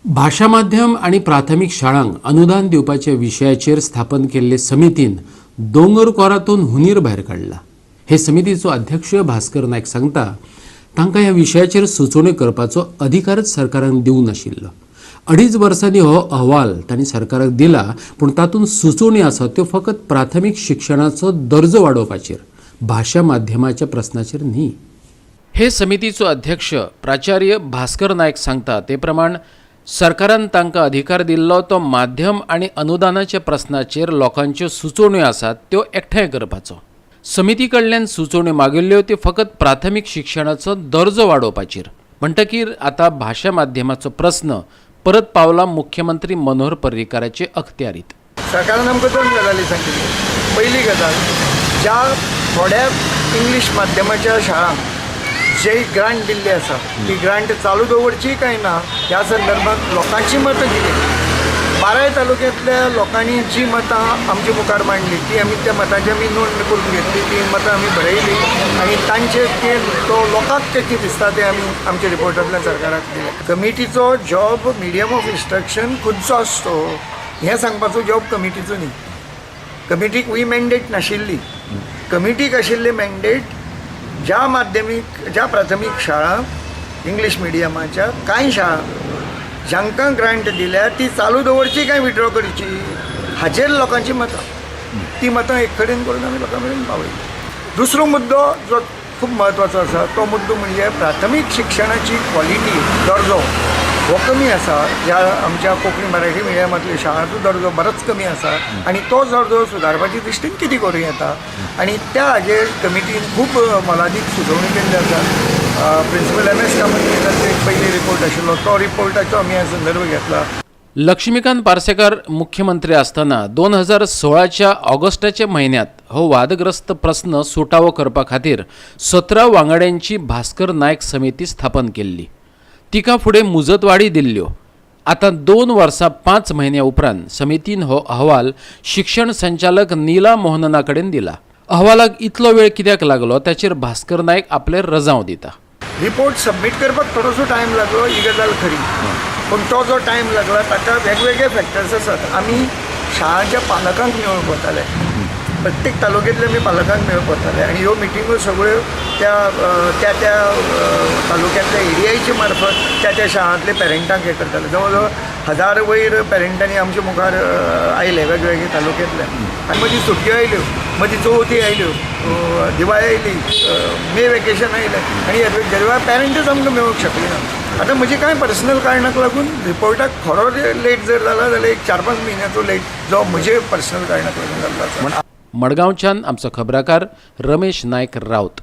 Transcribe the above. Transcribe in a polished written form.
भाशा माध्यम आनी प्राथमीक शाळांक अनुदान दिवपाच्या विशयाचेर स्थापन केल्ले समितीन दोंगर कोरातून हुनीर भायर काडला. हे समितीचो अध्यक्ष भास्कर नायक सांगता, तांकां ह्या विशयाचेर सुचोवण्यो करपाचो अधिकारच सरकारान दिवंक नाशिल्लो. 2.5 वर्सांनी हो अहवाल तांणी सरकाराक दिला, पूण तातूंत सुचोवण्यो आसात त्यो फकत प्राथमीक शिक्षणाचो दर्जो वाडोवपाचेर, भाशा माध्यमाच्या प्रस्नाचेर न्ही. हे समितीचो अध्यक्ष प्राचार्य भास्कर नायक सांगता ते प्रमाण सरकारान तांकां अधिकार दिल्लो तो माध्यम आनी अनुदानाच्या प्रस्नाचेर लोकांच्यो सुचोवण्यो आसात त्यो एकठांय करपाचो. समिती कडल्यान सुचोवण्यो मागिल्ल्यो त्यो फकत प्राथमीक शिक्षणाचो दर्जो वाडोवपाचेर. म्हणटकीर आतां भाशा माध्यमाचो प्रस्न परत पावला मुख्यमंत्री मनोहर पर्रीकाराचे अखत्यारीत. सरकारान आमकां दोन गजाली सांगिल्ल्यो. पयली गजाल, ज्या थोड्या इंग्लीश माध्यमाच्या शाळांक जे ग्रांट दिल्ली आसा ती ग्रांट चालू दवरची काय ना ह्या संदर्भात लोकांची मतां कितें. बाराय तालुक्यांतल्या लोकांनी जी मतां आमचे मुखार मांडली ती आमी त्या मतांची आमी नोंद करून घेतली, ती मतां आमी बरयली आनी तांचे ते तो लोकांक तें कितें दिसता तें आमी आमच्या रिपोर्टांतल्यान सरकाराक दिलें. कमिटीचो जॉब मिडियम ऑफ इन्स्ट्रक्शन खंयचो आसतो हें सांगपाचो जॉब कमिटीचो न्ही. कमिटीक ही मॅन्डेट नाशिल्ली. कमिटीक आशिल्ली मॅन्डेट, ज्या माध्यमीक, ज्या प्राथमीक शाळा इंग्लीश मिडियमाच्या कांय शाळा जांकां ग्रांट दिल्या ती चालू दवरची काय विड्रॉ करची हाचेर लोकांची मतां, ती मतां एक कडेन करून आमी लोकां मेरेन पावयली. दुसरो मुद्दो जो खूब म्हत्वाचो आसा तो मुद्दो म्हणजे प्राथमीक शिक्षणाची क्वॉलिटी, दर्जो हो कमी आसा. ह्या आमच्या कोंकणी मराठी मिडियमांतल्या शाळांचो दर्जो बरोच कमी आसा आनी तो दर्जो सुदारपाची दृश्टीन कितें करूं येता आनी त्या हाजेर कमिटीन खूब मोलादीक सुचोवणी केल्ली आसा. प्रिंसिपल एम एस कामत एक पयली रिपोर्ट आशिल्लो, तो रिपोर्टाचो आमी संदर्भ घेतला. लक्ष्मीकांत पार्सेकर मुख्यमंत्री आसतना 2016च्या ऑगस्टाच्या म्हयन्यांत हो वादग्रस्त प्रस्न सुटावो करपा खातीर 17 वांगड्यांची भास्कर नायक समिती स्थापन केल्ली. तिका फुडें मुजतवाडी दिल्ल्यो. आतां 2 वर्सां 5 म्हयन्या उपरांत समितीन हो अहवाल शिक्षण संचालक नीला मोहनना कडेन दिला. अहवालाक इतलो वेळ कित्याक लागलो ताचेर भास्कर नायक आपले रजांव दिता. रिपोर्ट सबमीट करपाक थोडोसो टायम लागलो ही गजाल खरी, पूण तो जो टायम लागला ताका वेगवेगळे फॅक्टर्स आसात. आमी शाळांच्या पालकांक मेळूंक वताले, प्रत्येक तालुक्यांतले आमी पालकांक मेळूंक वताले आनी ह्यो मिटिंगो सगळ्यो त्या त्या त्या तालुक्यांतल्या एरियाच्या मार्फत त्या त्या शाळांतले पेरंटांक हें करताले. जवळ जवळ 1000 वयर पेरंटांनी आमच्या मुखार आयले वेगवेगळे तालुक्यांतले. आनी मदीं सुटयो आयल्यो, मदीं चवथी आयल्यो, दिवाळी आयली, मे वेकेशन आयलें आनी ह्या वेळार पेरंटच आमकां मेळूंक शकले ना. आतां म्हजी कांय पर्सनल कारणाक लागून रिपोर्टाक खरो लेट जर जाला जाल्यार एक 4-5 म्हयन्याचो लेट जो म्हजे पर्सनल कारणाक लागून जाल्लो आसा. मडगांवच्यान आमचो खबराकार रमेश नायक राऊत.